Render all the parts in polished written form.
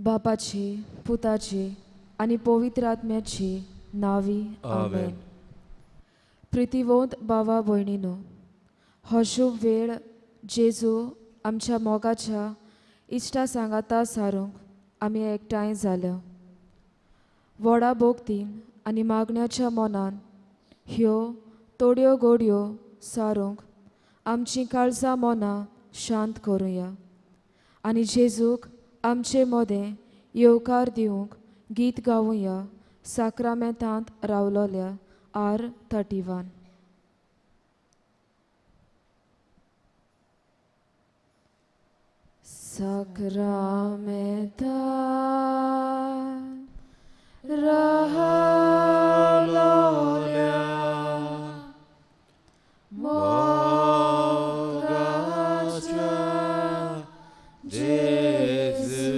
बापाची पुताची आनी पवित्र आत्म्याची नावी आमेन. प्रितीवंत भावा भयणीनो, हो शुभ वेळ जेजू आमच्या मोगाच्या इश्टा सांगाता सारूंक आमी एकठांय जाल्या. व्हडा भोगतीन आनी मागण्याच्या मनान ह्यो थोड्यो गोडयो सारूंक आमचीं काळजां मनां शांत करुया आनी जेजूक आमचे मदें येवकार दिवंक गीत गावुया. साक्रामेंतांत रावलोल्या आर 31. साक्रामेंतांत रावलोल्या मोगाच्या जेजू,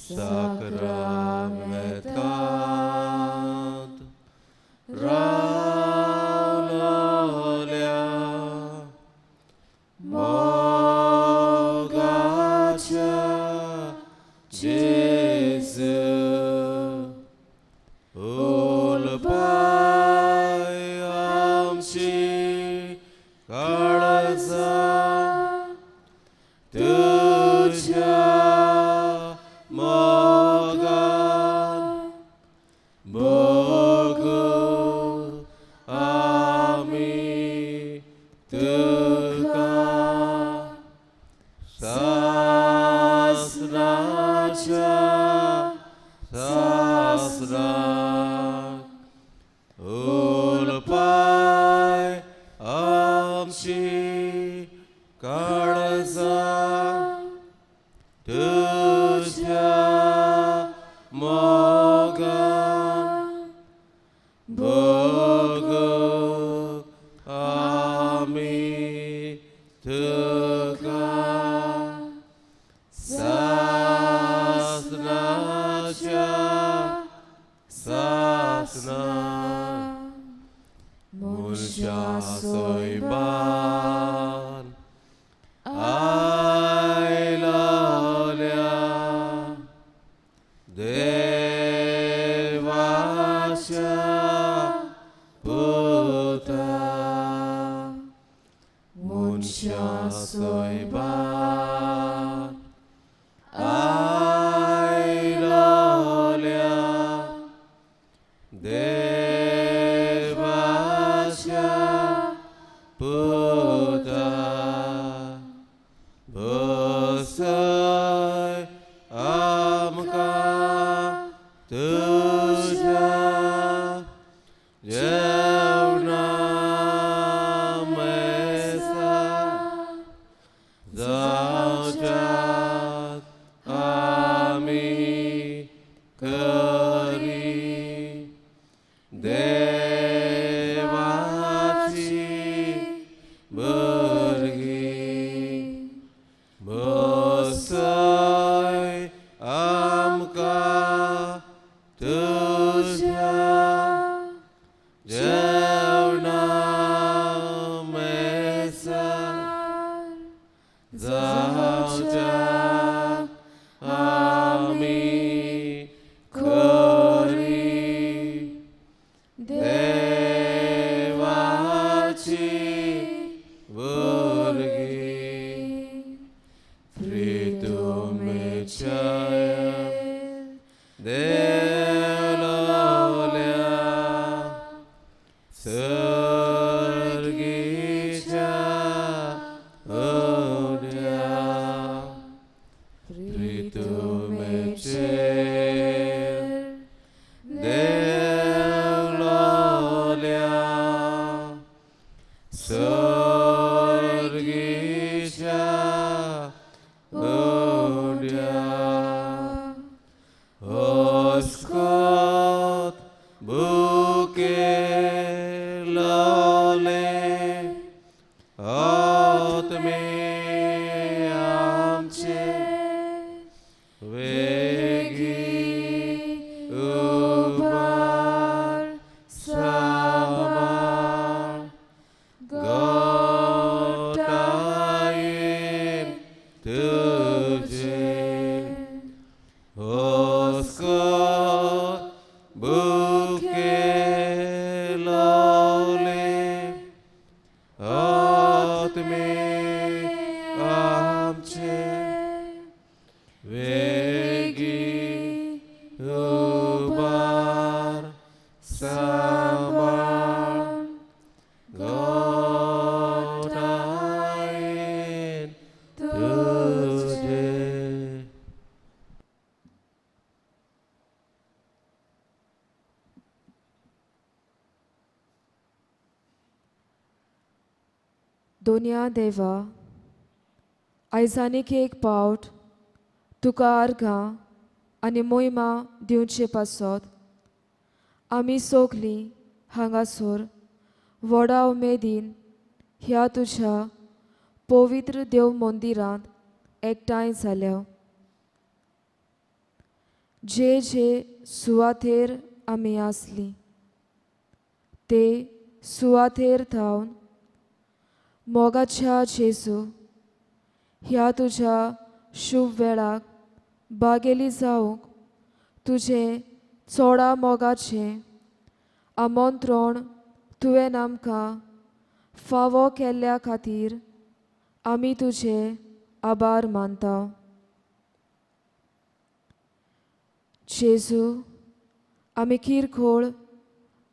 साक्रामेंतांत रावलोल्या मोगाच्या जेजू, उलपाय आमची काळजां तुज्या मोगान, भोगू आमी तुका सासनाच्या सासनाक. उलपाय आमची काळजां तुज्या मोगान, भोगू आमी तुका सासनाच्या सासनाक. मनशा सोयबान आयलोल्या देवाच्या पुता, मनशा सोयबान आयलोल्या देवाच्या पुता, बसय आमकां तुज्या जेवणा मेजार जावच्याक आमी करी देवाची भुरगीं. बसय आमकां तुज्या जेवणा मेजार जावच्याक आमी करी देवाची भुरगीं. प्रितुमेच्या देवलोल्या सर्गीच्या उड्या, प्रितुमेचेर देवलोल्या सर्गीच्या उड्या, अस्कोत भुकेलोले आत्मे आमचे वेगी उबार सांबाळ गोटायेन तुजे. दोनया देवा, आयज आनीक एक पावट तुका आर्गां आनी मोहिमा दिवचे पासत आमी सगलीं हांगासर व्हडा उमेदीन ह्या तुज्या पवित्र देव मंदिरांत एकठांय जाल्या. जे जे सुवातेर आमी आसली ते सुवातेर थावन मोगाच्या जेजू ह्या तुज्या शुभ वेळाक बागेली जावंक तुजें चोडा मोगाचें आमंत्रण तुवें आमकां फावो केल्ल्या खातीर आमी तुजे आभार मानता. जेजू, आमी किरकोळ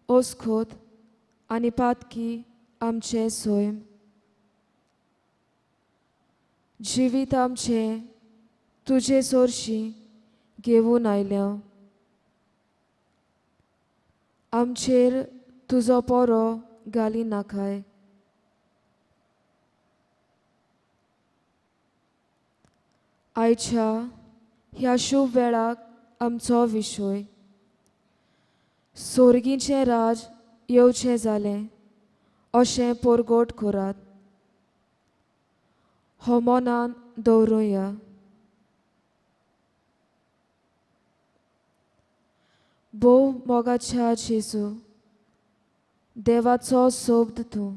ओस्कोत आनी पातकी आमचें सैम जिवीत आमचें तुजे सोरशीं घेवन आयल्या. आमचेर तुजो पोरो घाली नाकाय. आयच्या ह्या शुभ वेळाक आमचो विशय सोर्गीचें राज येवचें जालें अशें पोरगोट करात हो मनान दवरुया. भोव मोगाच्या जेजू, देवाचो सोब्द तूं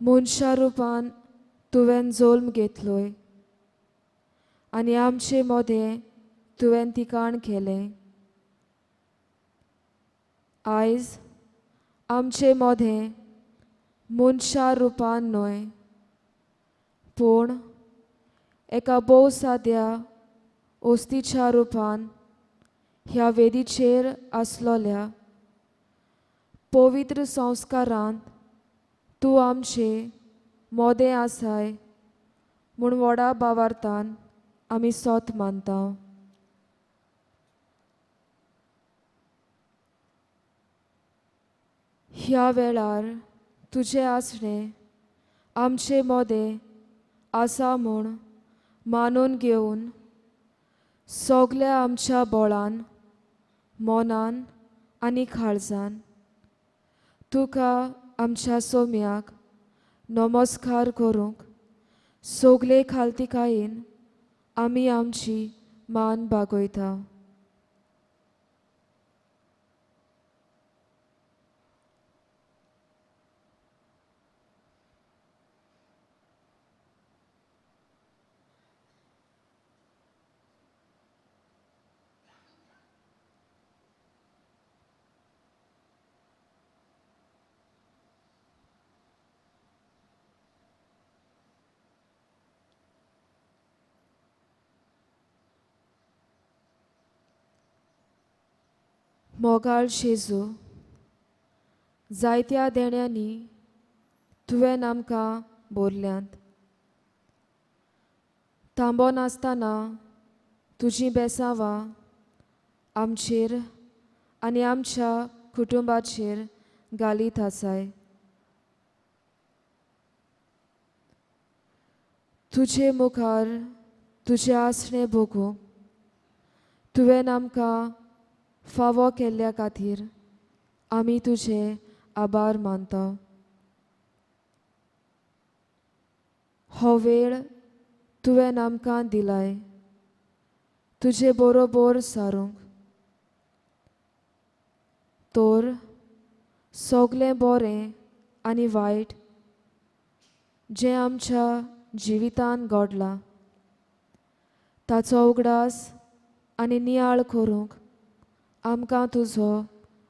मनशा रुपान तुवें जल्म घेतलोय आनी आमचे मदें तुवें तिकाण केलें. आयज आमचे मदें मनशा रुपान न्हय पूण एका भोव साद्या ओस्तीच्या रुपान ह्या वेदीचेर आसलोल्या पवित्र संस्कारांत तूं आमचे मोदें आसाय म्हूण व्हडा भावार्थान आमी सोत मानता. ह्या वेळार तुजें आसणें आमचे मोदें आसा म्हूण मानून घेवन सगल्या आमच्या बोळान मनान आनी काळजान तुका आमच्या सोम्याक नमस्कार करूंक सगले खालतिकायेन आमी आमची मान बागयता. मोगाळ जेजू, जायत्या देण्यांनी तुवें आमकां बोरल्यांत. थांबो नासतना तुजीं बेसांवां आमचेर आनी आमच्या कुटुंबाचेर घालीत आसाय. तुजे मुखार तुजें आसणें भोगूंक तुवें आमकां फावो केल्ल्या खातीर आमी तुजे आभार मानता. हो वेळ तुवें आमकां दिलाय तुजे बरोबर सारूंक, तर सगलें बरें आनी वायट जें आमच्या जिवितान घडलां ताचो उगडास आनी नियाळ करूंक आमकां तुजो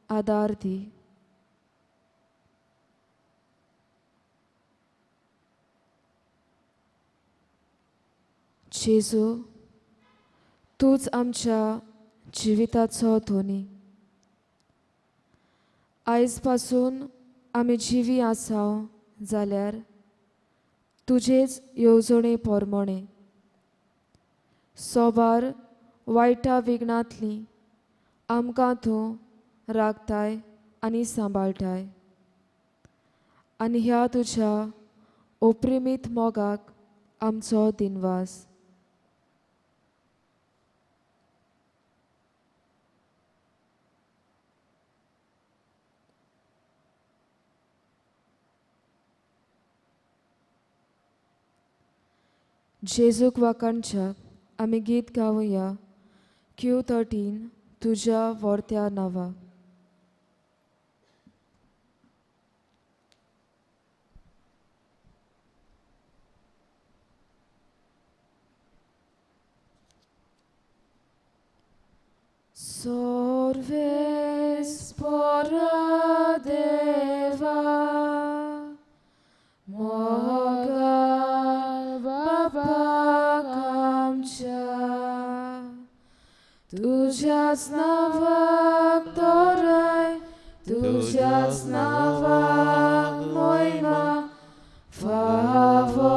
आदार दी. जेजू, तूंच आमच्या जिविताचो धोनी. आयज पासून आमी जिवी आसा जाल्यार तुजेच येवजणे पोरमोणे सोबार वायटा विघ्नांतली आमकां तूं राखताय आनी सांबाळटाय. आनी ह्या तुज्या ओप्रिमीत मोगाक आमचो दिनवास. जेजूक वाखाणच्या आमी गीत गावया Q13 तुज्या वर्त्या नांवा. Sorves deva मोगाळ बापाक आमच्या तुज्याच नांवाक तोराय तुज्याच नांवाक मोयमा फावो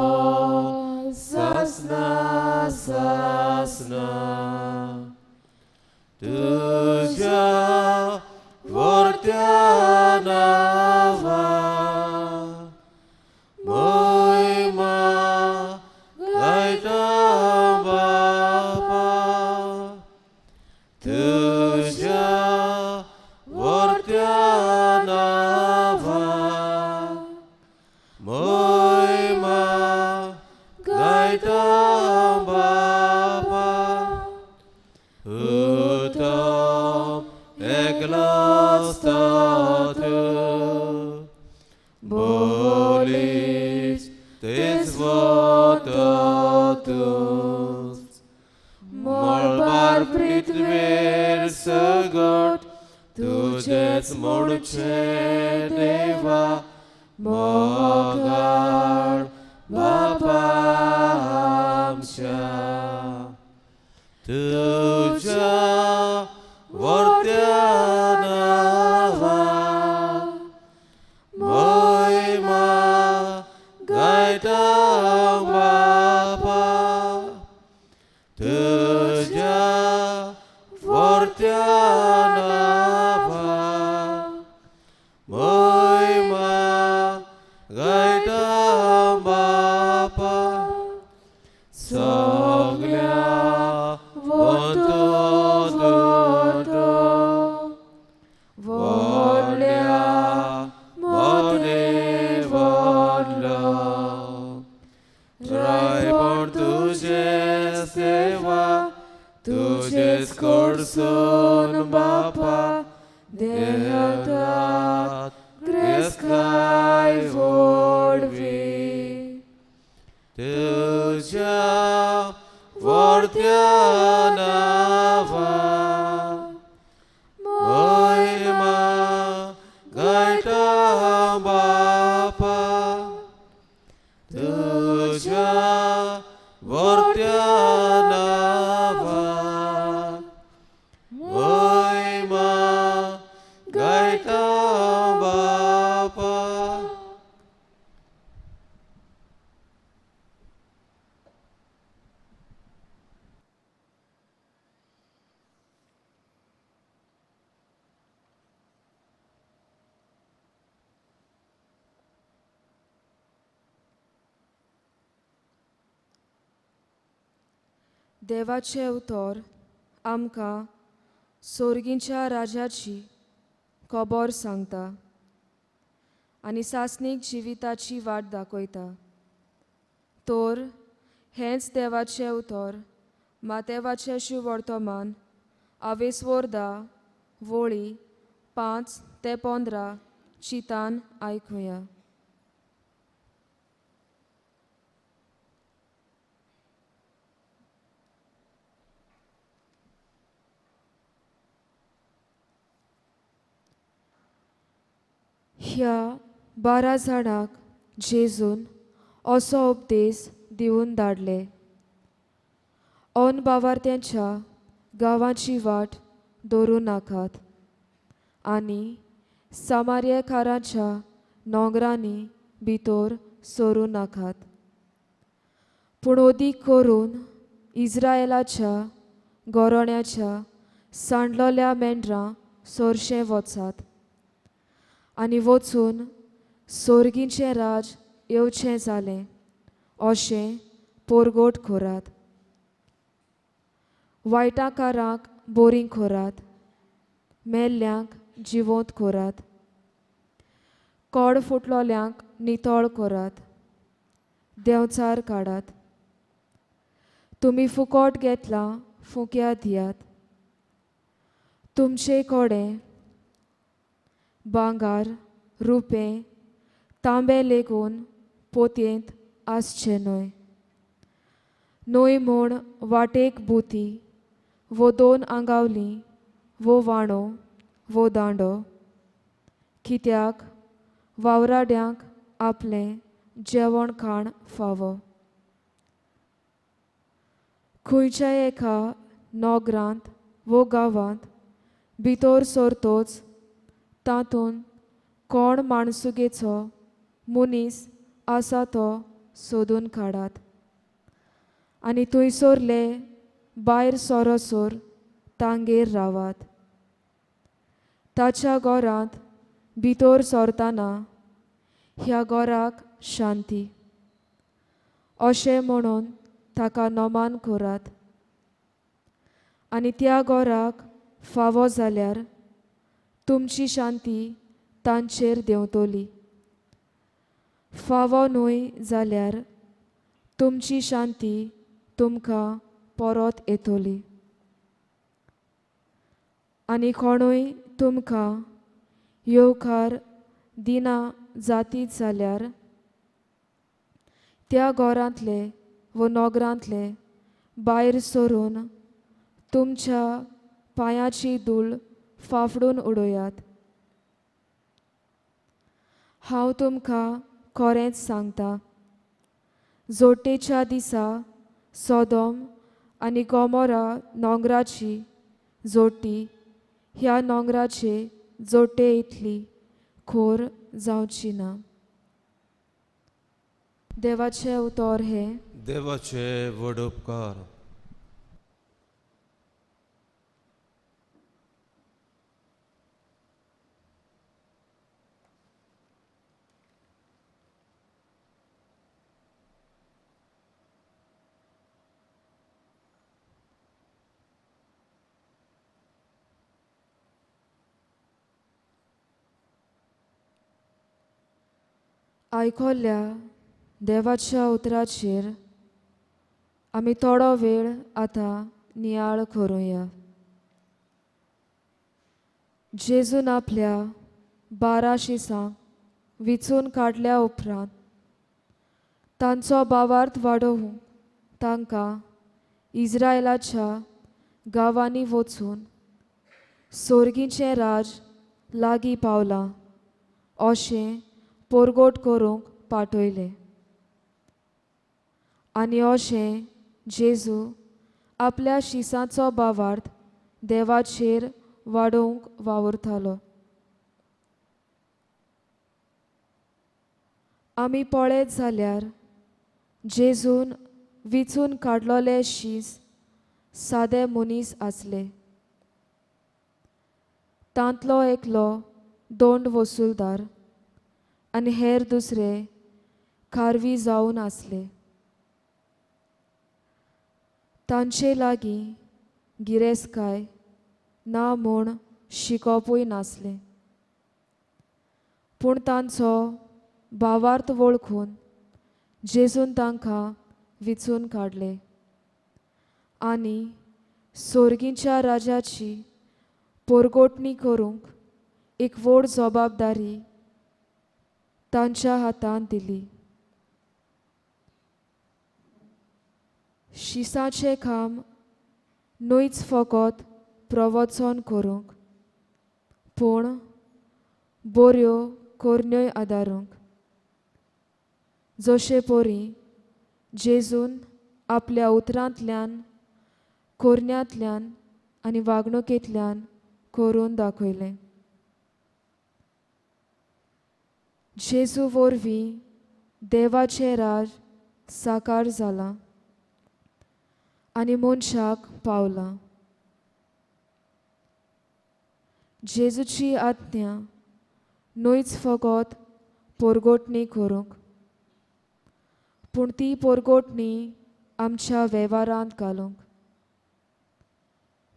सासना सासना. तुज्या वर्त्या नांवा मोयमा गायता बापा. तुज्या वर्त्या नांवा मोयमा गायता बापा. उत्तम एकलोच तूं बोलीस तेच वतूच मळबार पृथ्वेर सगट तुजेच म्हणचे देवा मोगाळ बापा आमच्या. तुज्या वर्त्या नांवा मोयमा गायता बापा. तुज्या वर्त्या नांवा मोयमा गायता बापा. सगल्या वतो वतो व्हडल्या मोने व्हडलो रायपण तुजें सेवा तुजेच कडसून बापा देवतात ग्रेस्काय व्हडवी. तुज्या वर्त्या नांवा मोयमा गायता बापा. तुज्या वर्त्या नांवा मोयमा गायता बापा. देवाचें उतर आमकां सोर्गींच्या राजाची खबर सांगता आनी सासणीक जिविताची वाट दाखयता. तर हेंच देवाचें उतर मातेवाचें शुवर्तमान आवेस्वोरदा वळी 5 ते 15 चितान आयकुया. ह्या 12 जाणांक जेजून असो उपदेश दिवन धाडले. अनबावार्त्यांच्या गांवाची वाट धरूं नाकात आनी सामार्यकारांच्या नोंगरांनी भितर सरूं नाकात, पूण अदीक करून इस्रायलाच्या गोरण्याच्या सांडलोल्या मेंढरां सरशें वचात आनी वचून सोर्गीचें राज येवचें जालें अशें पोरगोट करात. वायटाकारांक बोरीं करात, मेल्ल्यांक जिवोंत करात, कोड फुटलोल्यांक नितळ करात, देंवचार काडात. तुमी फुकोट घेतलां फुक्या दियात. तुमचे कोडे भांगर, रुपें, तांबे लेगून पोतयेंत आसचें न्हय. न्हय म्हूण वाटेक बुती वो दोन आंगावली वो वाणो वो दांडो, कित्याक वावराड्यांक आपलें जेवण खाण फावो. खंयच्याय एका नगरांत वो गांवांत भितर सरतोच तातूंत कोण माणसुगेचो मनीस आसा तो सोदून काडात आनी थंयसरले भायर सरोसर तांगेर रावात. ताच्या घरांत भितर सरतना ह्या घराक शांती अशें म्हणून ताका नमान करात आनी त्या घराक फावो जाल्यार तुमची शांती तांचेर देंवतली. फावो न्हय जाल्यार तुमची शांती तुमकां परत येतली. आनी कोणूय तुमकां येवकार दिना जातीत जाल्यार त्या घरांतले वो नगरांतले भायर सरून तुमच्या पांयाची धूळ फाफडून उडयात. हांव तुमकां खरेंच सांगता, जोडटेच्या दिसा सोदोम आनी गोमोरा नोंगराची जोडटी ह्या नोंगराचे जोडटे इतली खोर जावची ना. देवाचें उतर हें. देवाचे व्हड उपकार. आयकल्ल्या देवाच्या उतराचेर आमी थोडो वेळ आतां नियाळ करुया. जेजून आपल्या 12 शिसांक विचून काडल्या उपरांत तांचो भावार्थ वाडोवंक तांकां इस्रायलाच्या गांवांनी वचून सोर्गीचें राज लागीं पावलां अशें पोरगोट करूंक पाठयलें. आनी अशें जेजू आपल्या शिसांचो भावार्थ देवाचेर वाडोवंक वावुरतालो. आमी पळयत जाल्यार जेजून विचून काडलोले शीस सादे मनीस आसले. तांतलो एकलो दोंड वसुलदार आनी हेर दुसरे खारवी जावन आसले. तांचे लागीं गिरेस्तकाय ना म्हूण शिकोवपूय नासलें, पूण तांचो भावार्थ वळखून जेजून तांकां विचून काडले आनी सोर्गीच्या राजाची पोरगोटणी करूंक एक व्हड जबाबदारी तांच्या हातांत दिली. शिसाचें काम न्हयच फकत प्रवचन करूंक, पूण बऱ्यो करण्योय आदारूंक. जशे परी जेजून आपल्या उतरांतल्यान, करण्यांतल्यान आनी वागणुकेंतल्यान करून दाखयलें. जेजू वरवीं देवाचें राज साकार जालां आनी मनशाक पावलां. जेजूची आज्ञा न्हयच फकत पोरगोटणी करूंक, पूण ती पोरगोटणी आमच्या वेव्हारांत घालूंक.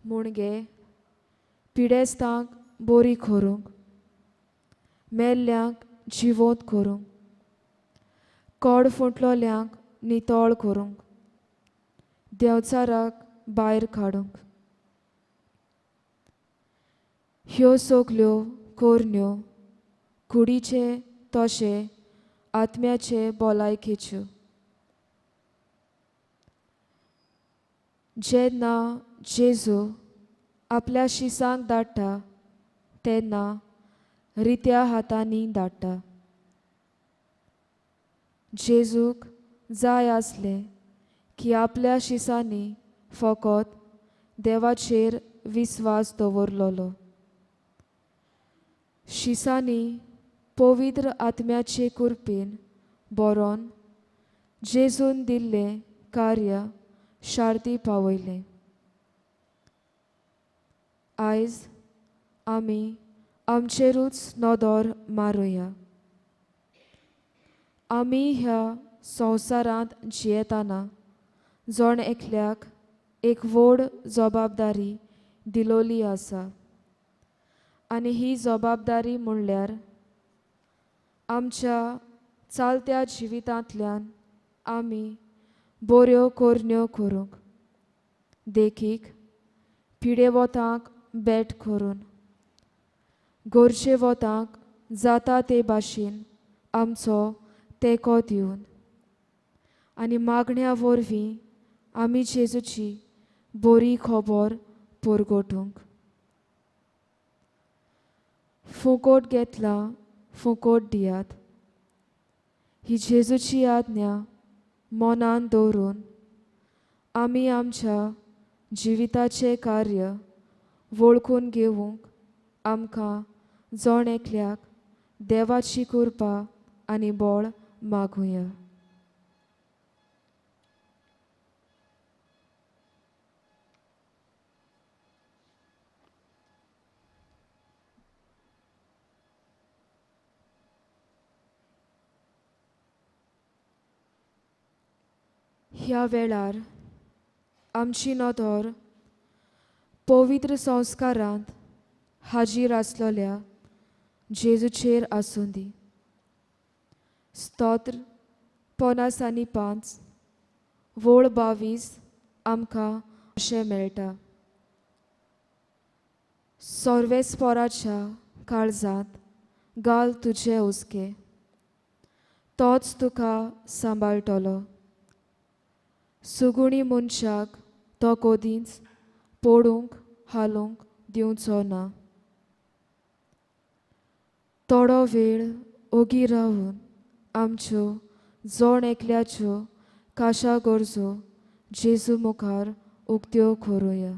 म्हूण गे पिडेस्तांक बोरी करूंक, मेल्ल्यांक जिवोंत करूंक, कोड फुटलोल्यांक नितळ करूंक, देंवचाराक भायर काडूंक. ह्यो सगल्यो करण्यो कुडीचे तशें आत्म्याचे भलायकेच्यो. जेन्ना जेजू आपल्या शिसांक धाडटा तेन्ना रित्या हातांनी धाडटा. जेजूक जाय आसलें की आपल्या शिसांनी फकत देवाचेर विस्वास दवरलेलो. शिसांनी पवित्र आत्म्याचे कृपेन बरोवन जेजून दिल्लें कार्य शार्ती पावयलें. आयज आमी आमचेरूच नदर मारुया. आमी ह्या संवसारांत जियेतना जण एकल्याक एक व्हड जबाबदारी दिलोली आसा आनी ही जबाबदारी म्हणल्यार आमच्या चालत्या जिवितांतल्यान आमी बऱ्यो करण्यो करूंक, देखीक पिडेवतांक भेट करून, गरजेवतांक जाता ते भाशेन आमचो तेंको दिवन आनी मागण्या वरवीं आमी जेजूची बरी खबर परगटूंक. फुकोट घेतला फुकोट दियात ही जेजूची आज्ञा मनान दवरून आमी आमच्या जिविताचें कार्य वळखून घेवंक आमकां जण एकल्याक देवाची कृपा आनी बळ मागुया. ह्या वेळार आमची नदर पवित्र संस्कारांत हाजीर आसलेल्या जेजूचेर आसूं दी. स्तोत्र 55 वळ 22 आमकां अशें मेळटा. सर्वेस्पोराच्या काळजांत घाल तुजे हुस्के, तोच तुका सांबाळटलो. सुगुणी मनशाक तो कदींच पडूंक हालूंक दिवचो ना. थोडो वेळ ओगी रावन आमच्यो जण एकल्याच्यो काशा गरजो जेजू मुखार उक्त्यो करुया.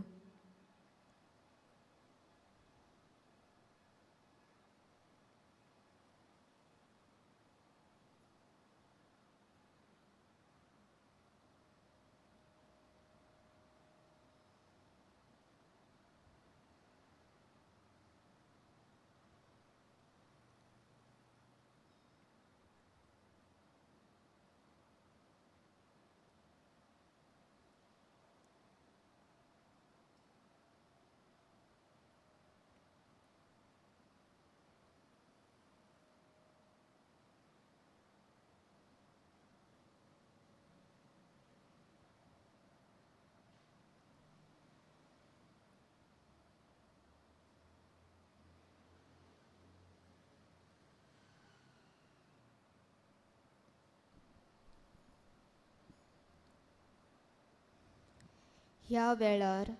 ह्या वेळार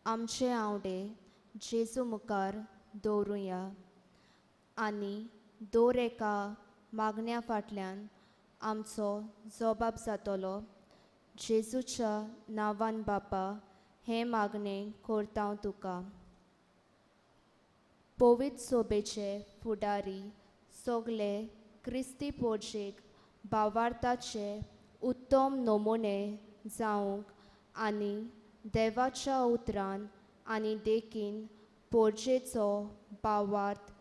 आमचे आंवडे जेजू मुखार दवरुया आनी दर एका मागण्या फाटल्यान आमचो जबाब जातलो. जेजूच्या नांवान बापा हें मागणें करता तुका. पवित्र सोबेचे फुडारी सगले क्रिस्ती पोर्जेक भावार्थाचे उत्तम नमुने जावंक आनी देवाच्या उतरान आनी देखीन पोर्जेचो भावार्थ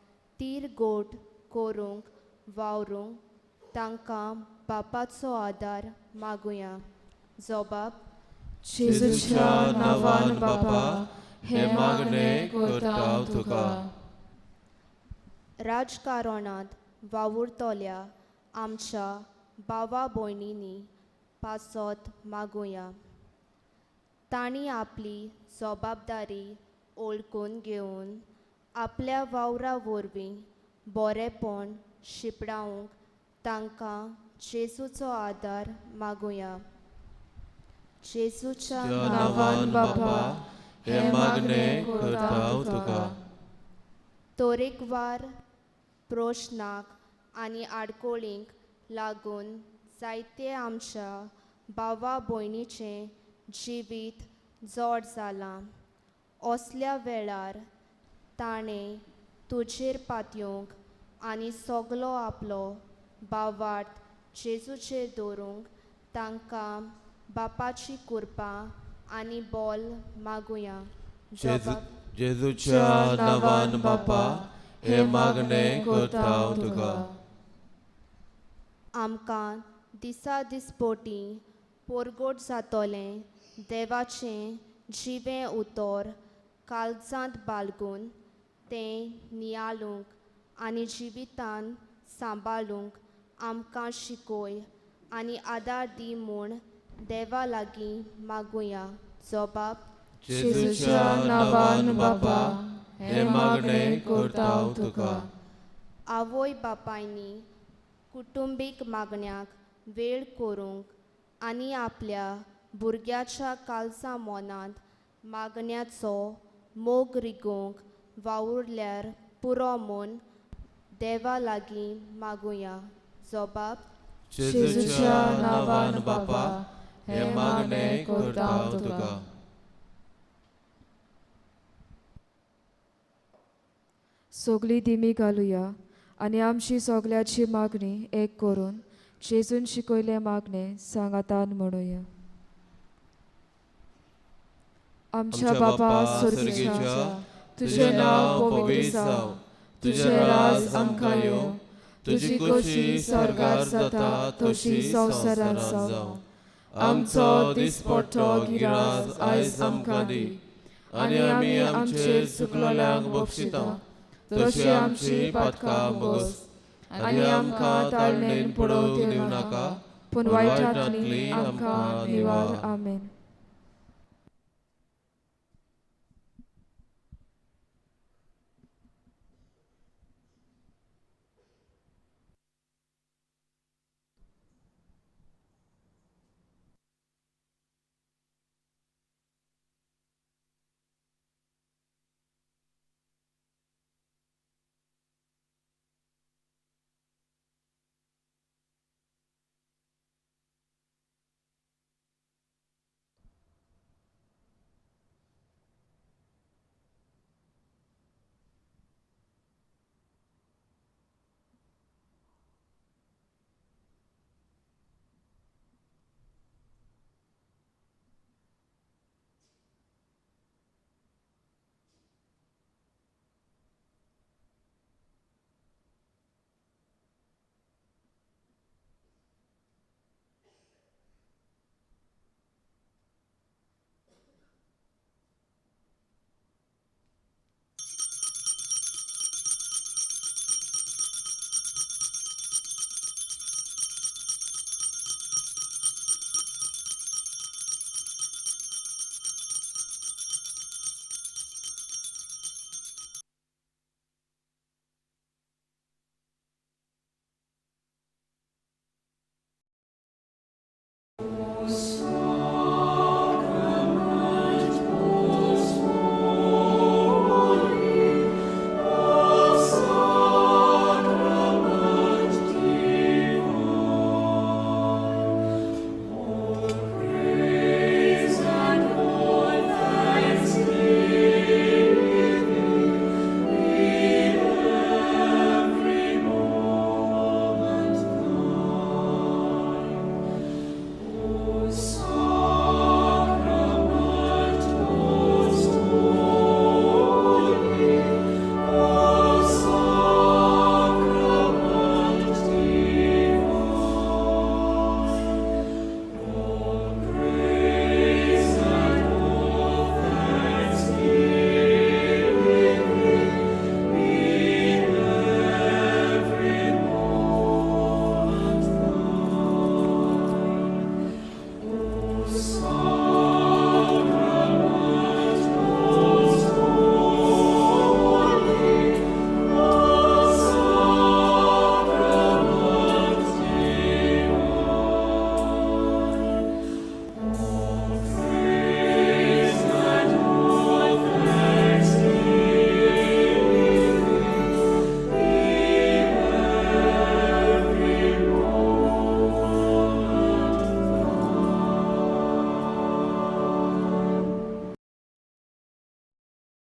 तीर गोट करूंक वावरूंक तांकां बापाचो आदार मागुया. जोबाब. जेजूच्या नांवान बापा, हें मागणें करता तुका. राजकारणांत वावुरतल्या आमच्या भावा भयणींनी पासत मागुया. तांणी आपली जबाबदारी ओळखून घेवन आपल्या वावरा वरवीं बरेंपण शिंपडावंक तांकां जेजूचो आदार मागुया. जेजूच्या नांवान बापा, हें मागणें करता तुका. तरेकवार प्रश्नाक आनी आडकोळींक लागून जायते आमच्या भावा भयणीचें जिवीत जड जालां. असल्या वेळार ताणें तुजेर पातयेवंक आनी सगलो आपलो भावार्थ जेजूचेर दवरूंक तांकां बापाची कृपा आनी बोल मागुया. जेजूच्या नांवान बापा, हें मागणें करता तुका. आमकां दिसा दिसपोटी पोरगोट जातलें देवाचें जिवें उतर काळजांत बाळगून तें नियाळूंक आनी जिवितान सांबाळूंक आमकां शिकय आनी आदार दी म्हूण देवा लागीं मागुया. जोबाब. जेजूच्या नांवान बापा, हें मागणें करता तुका. आवय बापायनी कुटुंबीक मागण्याक वेळ करूंक आनी आपल्या भुरग्याच्या काळजा मनांत मागण्याचो मोग रिगोवंक वावुरल्यार पुरो म्हूण देवा लागीं मागुया. जोबाब. जेजूच्या नांवान बापा, हें मागणें करता तुका. सगळी दिमी घालुया आनी आमची सगळ्याची मागणी एक करून जेजून शिकयलें मागणें सांगातान म्हणुया. आमच्या बापा स्वर्गीच्या, तुजें नांव पवित्र जावं, तुजें राज आमकां येवं, तुजी खोशी स्वर्गार जाता तशी संवसारांत जावं. आमचो दिसपट्टो गिरास आयज आमकां दी आनी आमी आमचेर चुकलोल्यांक बक्षिता तशी आमची पातकां भोगस आनी आमकां ताळणेन पडोवंक दिवं नाका, पूण वायटांतली आमकां निवार. आमेन.